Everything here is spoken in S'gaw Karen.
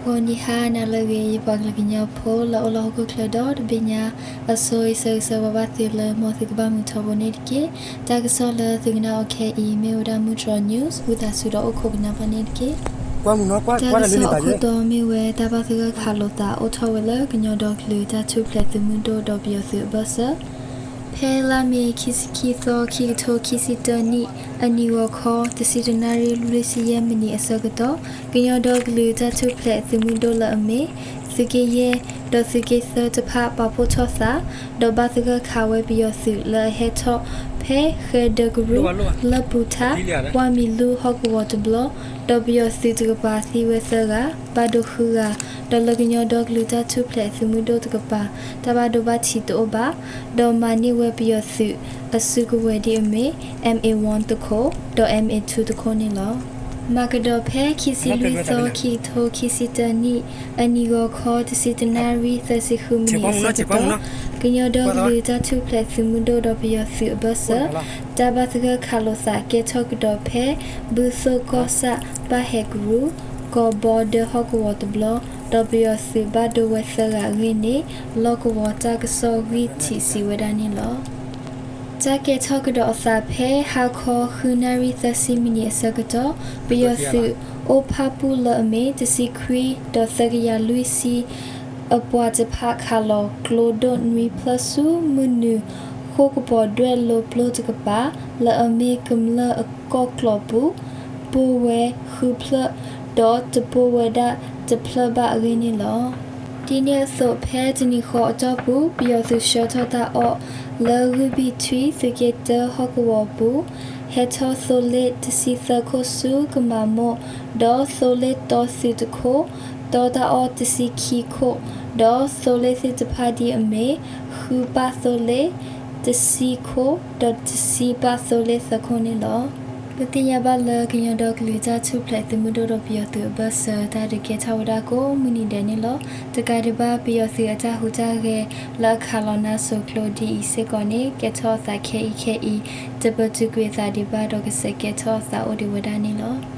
ဂီၤနံၤဟါနၤလၢအဂ့ၤ ယပှၤကလုာ်ကညီဖိလၢအိၣ်လၢဟီၣ်ခိၣ်ချၢဒီတဘ့ၣ်ညါ, အဆိအံၤဆၢဂ့ၤဆၢဝါဘၣ်သုလၢ မ်သုကဘၣ်မုာ်ထီဘိန့ၣ်တက့ၢ်. တၢ်ကစီၣ်လၢသုကနၣ်အီၤခဲအံၤ မ့ၢ်ဝဲဒၣ်မုၢ်တြီၤ news ဝံသးစူၤဒီးအိၣ်ခိးကနၣ်ဘၣ်န့ၣ်တက့ၢ်. တၢ်ကစီၣ်အခိၣ်တီမ့ၢ်ဝဲ တၢ်ဘၣ်သဂၢၢ်ခးလိာ်သးအိၣ်ထီၣ်ဝဲလၢ ကညီဒီကလုာ်တၢ်ထူၣ်ဖျဲးသုးမုၢ်ဒိၣ်ဒီးပယီၤသုးအဘၢၣ်စၢၤ ဖဲလါမ့ၤခံဆံခံသီ ခံကထိခံဆံတၢနံၣ် အနံၤဂီၤခီ တဆံတနၣ်ရံၣ် လွံၢ်ဆံယဲၢ်မံးနံးအဆၢကတီၢ် ကညီဒီကလုာ်တၢ်ထူၣ်ဖျဲးသုးမုၢ်ဒိၣ်လၢအမ့ၢ် သုးက့ယဲၢ် ဒီးသုးက့သၢတဖၣ် ပာ်ဖှိၣ်ထီၣ်သး ဒီးဘၣ်သဂၢၢ်ခးဝဲပယီၤသုးလၢအဟဲထီၣ်ဖဲ ဃဲၤဒၢကရူၢ် လၢပူၤထး ဝၣ်မံၤလူၢ်ဟီၣ်ကဝီၤတဘျီ ဒီးပယီၤသုးတကပၤသံဝဲသၢဂၤ ဘၣ်ဒိဃုဂၤ, ဒီးလၢကညီဒီကလုာ်တၢ်ထူၣ်ဖျဲးသုးမုၢ်ဒိၣ်တကပၤ တၢ်ဘၣ်ဒိဘၣ်ထံးတအိၣ်ဘၣ်, ဒီးမၤန့ၢ်ဝဲပယီၤသုးအစုကဝဲၤဒ်အမ့ၢ် M A one တခိၣ် ဒီး M A two တခိၣ်န့ၣ်လီၤ. မၤကဒီးဖဲခံဆံလွံၢ်သီ ခံကထိခံဆံတၢနံၣ် အနံၤဂီၤခီ တဆံတနၣ်ရံၣ် သၢဆံဃုမံးနံးအဆၢကတီၢ် ကညီဒီကလုာ်တၢ်ထူၣ်ဖျဲးသုးမုၢ်ဒိၣ်ဒီးပယီၤသုးအဘၢၣ်စၢၤ တၢ်ဘၣ်သဂၢၢ်ခးလိာ်သးကဲထီၣ်ကဒီးဖဲ ဘုသိၣ်ကီၢ်ဆၣ် ဘၣ်ဟဲကရူၢ် ကီၢ်ဘီဒၢဟီၣ်ကဝီၤတဘျီ ဒီးပယီၤသုးဘၣ်ဒိဝဲသၢဂၤအဂ့ၢ်န့ၣ် လီၢ်ကဝီၤတၢ်ကစီၣ်ဂံၢ်ထံးစံးဝဲဒၣ်န့ၣ်လီၤ. တၢ်ကဲထီၣ်ကဒီးအသးဖဲ ဟါခီ ဃုနၣ်ရံၣ် သၢဆံမံးနံးအဆၢကတီၢ် ပယီၤသုးအိၣ်ဖၣ်ပူၣ်လၢအမ့ၢ် တဆံခွံ ဒီးသၢကယၤလွံၢ်ဆံ အပှၤတဖၣ်ခးလီၤကျိဒိၣ်နွံဖျၢၣ်ဆူ မုၢ်နုာ်ဃိၣ်ကပီၤဒွဲၣ်လိပျိၢ်တကပၤ လၢအမ့ၢ်ကမျၢၢ်အကီၢ်ကျီၤပူၤ ပိၢ်ဝဲဃုဖျၢၣ် ဒီးတပိၢ်ဝဲဒၣ်တဖျၢၣ်ဘၣ်အဂ့ၢ်န့ၣ်လီၤ. ဒ်န့ၣ်အသိး ဖဲတနံၤဃီအတီၢ်ပူၤ ပယီၤသုးဆှၢထီၣ်တၢ်အီၣ်လၢ ဂုၢ်ဘံၣ်ထွံ သုးက့တၢဟီၣ်ကဝီၤပူၤ ဟဲထီၣ်သိလ့ၣ်တဆံသၢခိၣ်ဆူကမၤမိၢ် ဒီးသိလ့ၣ်တီသုးတခိၣ်, တီတၢ်အီၣ်တဆံခံခိၣ်, ဒီးသိလ့ၣ်သ့ၣ်တဖၣ်ဒ်အမ့ၢ် ဃုပၣ်သိလ့ၣ် တဆံခိၣ် ဒီးတဆံပၣ်သိလ့ၣ်သၢခိၣ်န့ၣ်လီၤ. ပသ့ၣ်ညါဘၣ်လၢကညီဒီကလုာ်တၢ်ထူၣ်ဖျဲးသုးမုၢ်ဒိၣ်ဒီးပယီၤသုးအဘၢၣ်စၢၤ တၢ်ဒုးကဲထီၣ်ဝဲဒၣ်ကိးမုၢ်နံၤဒဲးန့ၣ်လီၤ. တကးဒံးဘၣ် ပယီၤသုးအတၢ်ဟူးတၢ်ဂဲၤလၢအခးလီၤနါစိၤကျိဒ်အံၤစ့ၢ်ကီးန့ၣ် ကဲထီၣ်အသးခဲအံၤခဲအံၤ တပတုာ်ကွံာ်အသးဒံးဘၣ်ဒီးကဆဲးကဲထီၣ်အသးအိၣ်ဒံးဝဲဒၣ်န့ၣ်လီၤ.